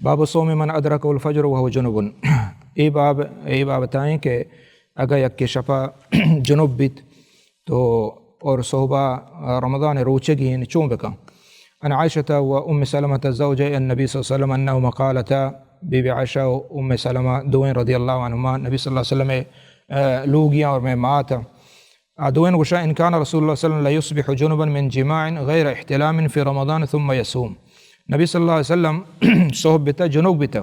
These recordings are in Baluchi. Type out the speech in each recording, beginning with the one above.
باب صوم من أدركه الفجر وهو جنب۔ اے باب، اے بابت ایں کہ اگاں یکے شپا جنب بیت تو اور صحبا رمضان روچگی ایں، چون بکن؟ عن عائشة وأم سلمة زوجي النبي صلى الله عليه وسلم أنهما قالتا، بی بی عائشہ و ام سلمہ دوئیں رضی اللہ عنہما نبی صلی اللہ علیہ وسلم ءِ، آ، لوگیاں اور مئے مات۔ آ دوئیں گوشا، إن كان رسول الله صلى الله عليه وسلم ليصبح جنبا من جماع غير احتلام في رمضان ثم يصوم۔ نبی صلی اللہ علیہ وسلم صحب بتا، جنوب بتا،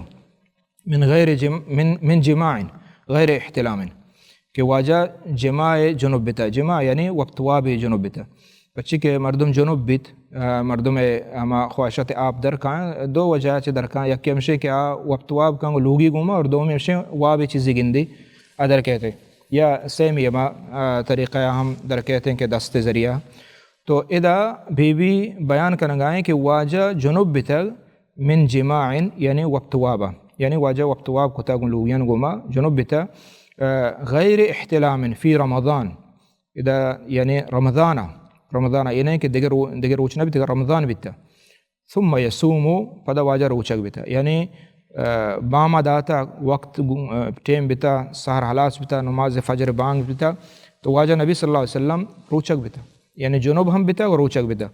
من غیر جم-، من، من جماع غیر احتلام، کہ واجہ جماع جنوب بتا، جماع یعنی وپت واب جنوب بتا۔ پچی کہ مردم جنوب بیت، آ، مردم ہما خواہشات آپ در کاں، دو وجہ چہ در کاں، یکے ہمشے کہ آ وپت واب کاں لوگی گوما، اور دومی ہمشے واب چیزی گندی آ در کہتے، یا سیمی ہما، آ، طریقہ ہم در کہتے کہ دست ذریعہ۔ تو ادا بی بی بیان کنگائیں کہ واجہ جنوب بتگ من جماع، یعنی وپت وابا، یعنی واجہ وپت واب کتا گوں لوگیان گوما جنوب بتا، آ، غیر احتلام فی رمضان، ادا یعنی رمضانا، رمضانا، اے نہ کہ دگہ رو-، دگہ روچ نہ بیتا، رمضان بیتا۔ ثم یصوم، پدا واجہ روچگ بیتا، یعنی، آ، باما داتا وقت گو-، آ، ٹیم بیتا، سحر ہلاس بیتا، نماز فجر بانگ بیتا، تو واجہ نبی صلی اللہ علیہ وسلم روچگ بیتا، یعنی جنوب ہم بیتا و روچگ بیتا۔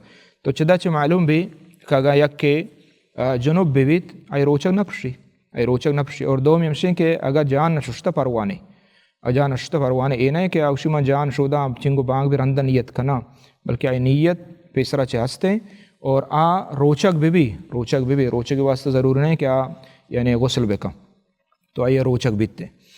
تو چدا چہ معلوم بی کہ اگاں یکے، آ، جنوب ببیت، آئی روچگ نہ پشی، آئی روچگ نہ پشی۔ اور دومی ہمشیں کہ اگاں جان نہ ششتہ پروانے، آ جان نہ ششتہ پروانے، اے نہ کہ آ گوشی من جان شوداں چنگو بانگ بی رندا نیت کناں، بلکہ آئی نیت پیسرا چہ ہستیں اور آ روچگ ببی، روچگ ببی، روچگ واسطہ ضروری نہیں کہ آ یعنی غسل بکن۔ تو آئی روچگ بیت۔